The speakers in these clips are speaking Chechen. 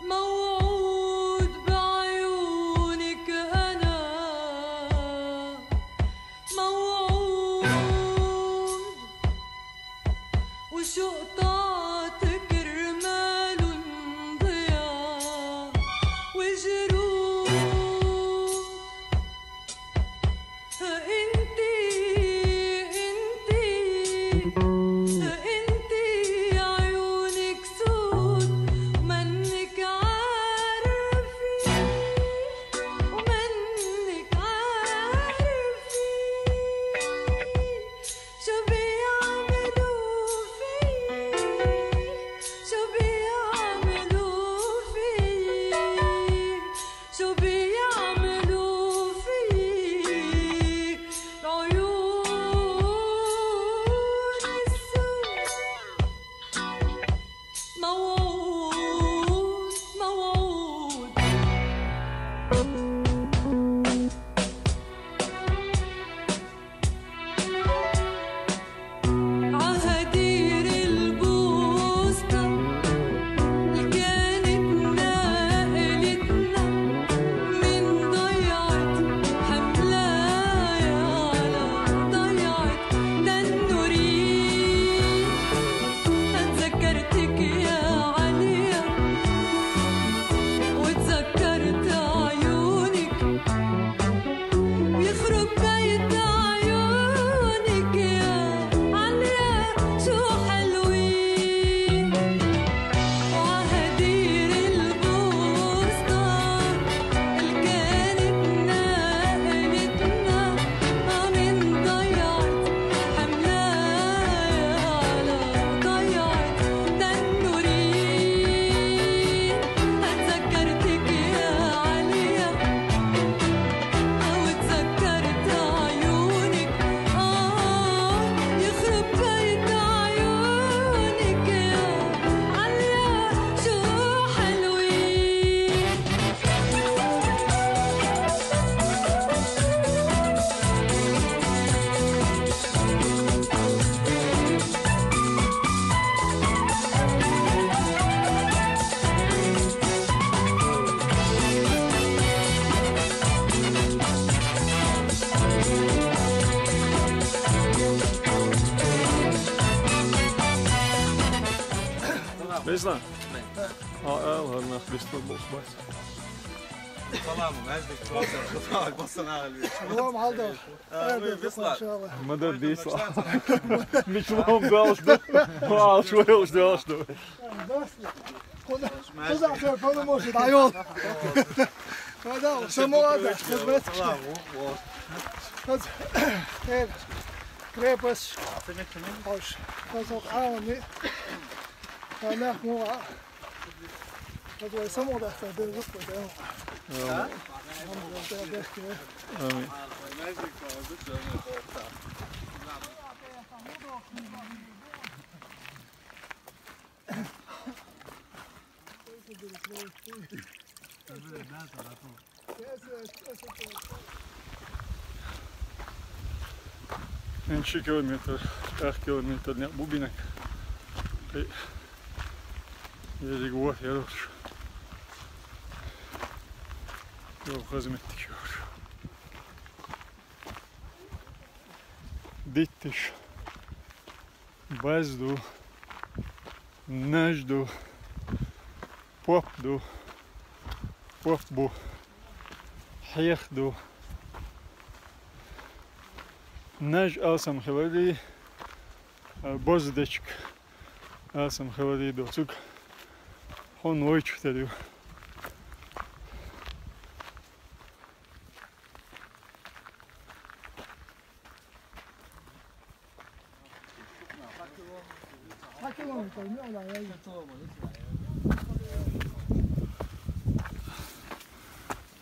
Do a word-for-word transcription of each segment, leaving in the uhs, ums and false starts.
موعود بعيونك أنا، موعود، وشوق طاعتك رمال ضياء وجروح. انتي، انتي، انتي عيونك سود، ومنك عارفي، ومنك عارفي شو بيعملوا في، شو بيعملوا في، شو بيعملوا في العيون السود. موعود، موعود. عهدير البوسطة اللي كانت نقلتنا من ضيعة حملايا على ضيعة تنوري. أتذكرتك يا عليا وتذكرت عيونك، يخرب بيت عيونك يا عليا، شو حلوين. وعهدير البوسطة اللي كانت نقلتنا من ضيعة حملايا على ضيعة تنوري. أتذكرتك يا عليا، وتذكرت عيونك، آه، يخرب بيت عيونك يا عليا، شو حلوين. Beijo lá. Ó, ó, ó, nós dois estamos bons, bons. Salam, mas de que você não tá passando nada ali. Tamam, aldı. Aa, evet, bes la. İnşallah. Mada bes la. Miçlom dalışdı. Al şu yolda dalışdı. Nasıl? Konu, konu afiyet, konu mu? Daha yol. Hadi, o zaman da. Tamam, o, o. Hadi. Evet. Krepes. Hoş. Hadi, o, ağamı. Hadi, o. Hadi, o, sen o da, sen de yok, o da yok. Tamam. Tamam, o da yok. Amin. Ен ши километр, ах километр не бубинак. Эй, я диго, я рош. Я хазметтик. Диттиш. Баз ду, наж ду, поп ду, поп бу, хьех ду. Наж алсам хилари, а, боздечк алсам хилари доцук. Хон войчук тадю.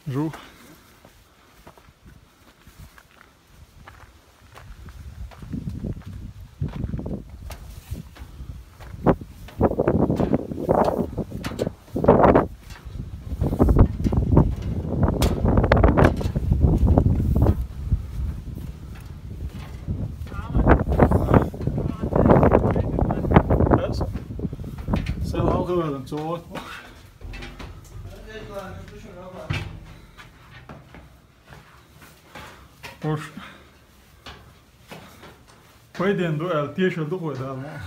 Жу. Sen halka verdin, çoğu. Уж пайден ду аьлла, тешал ду-кх вай Дала.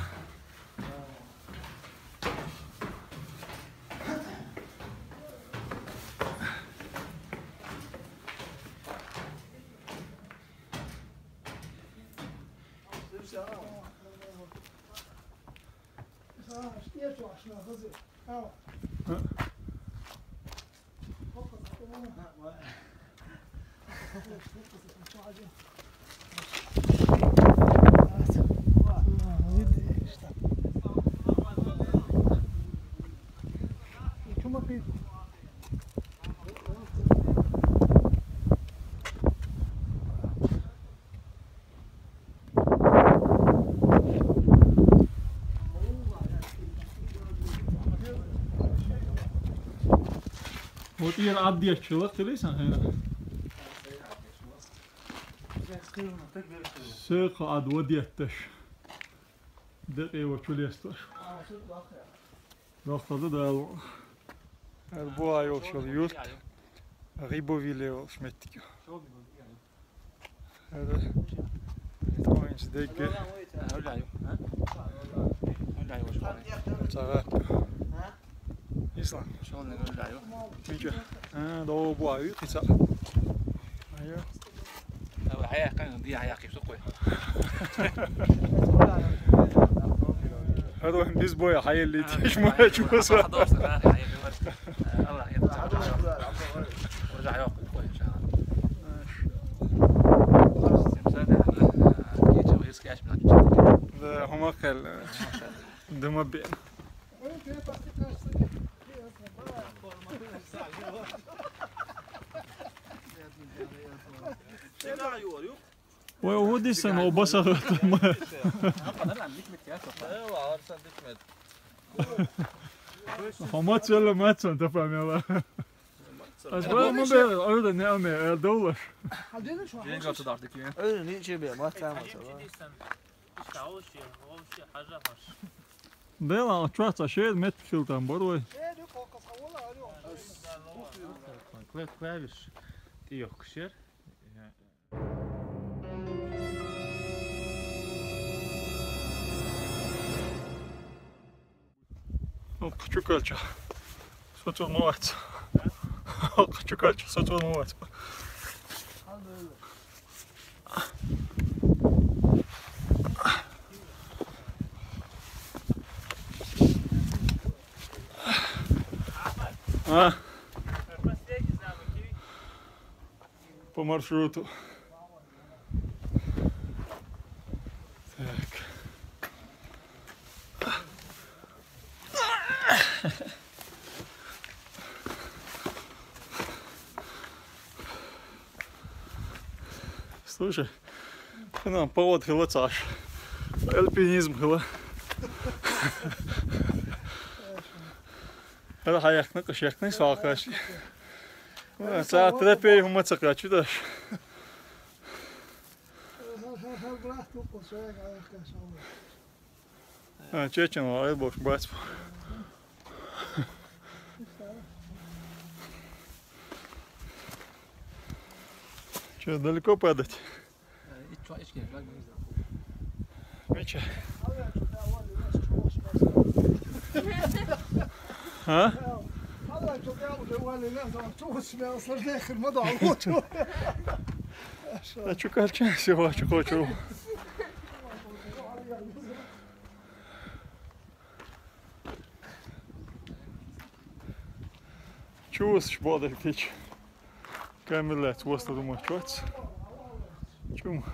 Вот ира Ӏаддечча лакхилий сан хӀара? Сеха Ӏад ва детташ. Декъе ва чу лестош. Доккха да Дала. ХӀара бу а йолчул юрт. Грибовиле йолуш меттиг. ХӀара вайнца дегге. Хьуьлла ю, а? Хьуьлла ю, ваша. Ца гӀатта. Ислам. Шолниг хьуьлла ю. Мича? А, дов бу а ю, кхица. Айо. Ава, хьаяккхана, ди хьаяккхий сукхой. ХӀара вайн бизбой хьаеллий, теш ма чу баса. Хьадовса, хьаеллий. Аллах, я. Уже хьаяккхий, иншаллах. Да, хӀума кхел. Дума бен. Вай, хӀун дисан, о, баса хӀоттама? Хьо ма цӀелла, ма цӀан тапа мела. Ас вай ма бер, ойла не аме, э, довлаш. Ойла ничего бе, ма цӀан ма цӀан. Дела, чуаца шер мет хил там борой. Клавиш тӀейохкушер. Оп, чукалча. Соцур ма вац. Оп, чукалча, соцур ма вац. А? По маршруту. Так. Слушай, ну, повод хила цаш. Альпинизм хила. ХӀара хьаяккхина, къа шеккхина, сагӀа кхаьчна. Ца тропей хӀума ца кхаьчу даш. А, чечен ваӀ, боху бац. Чё, далеко падать? Мича? А? А чё, кальча всего, чё хочу. Чувствуешь, бодах течь. Камерлац востал думать чоц. Чум.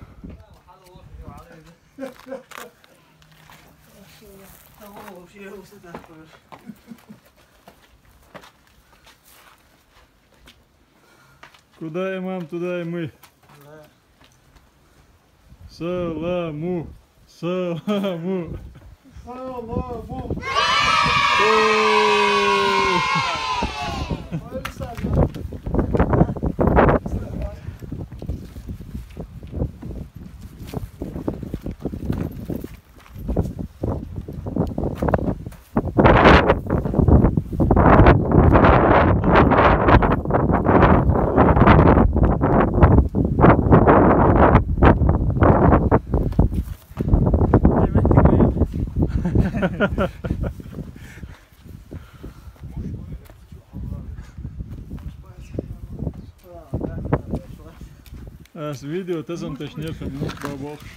Куда имам, туда и мы. Да. Саламу. Саламу. Саламу. О! Аз видео тӀазанташ нефин мух бабохш.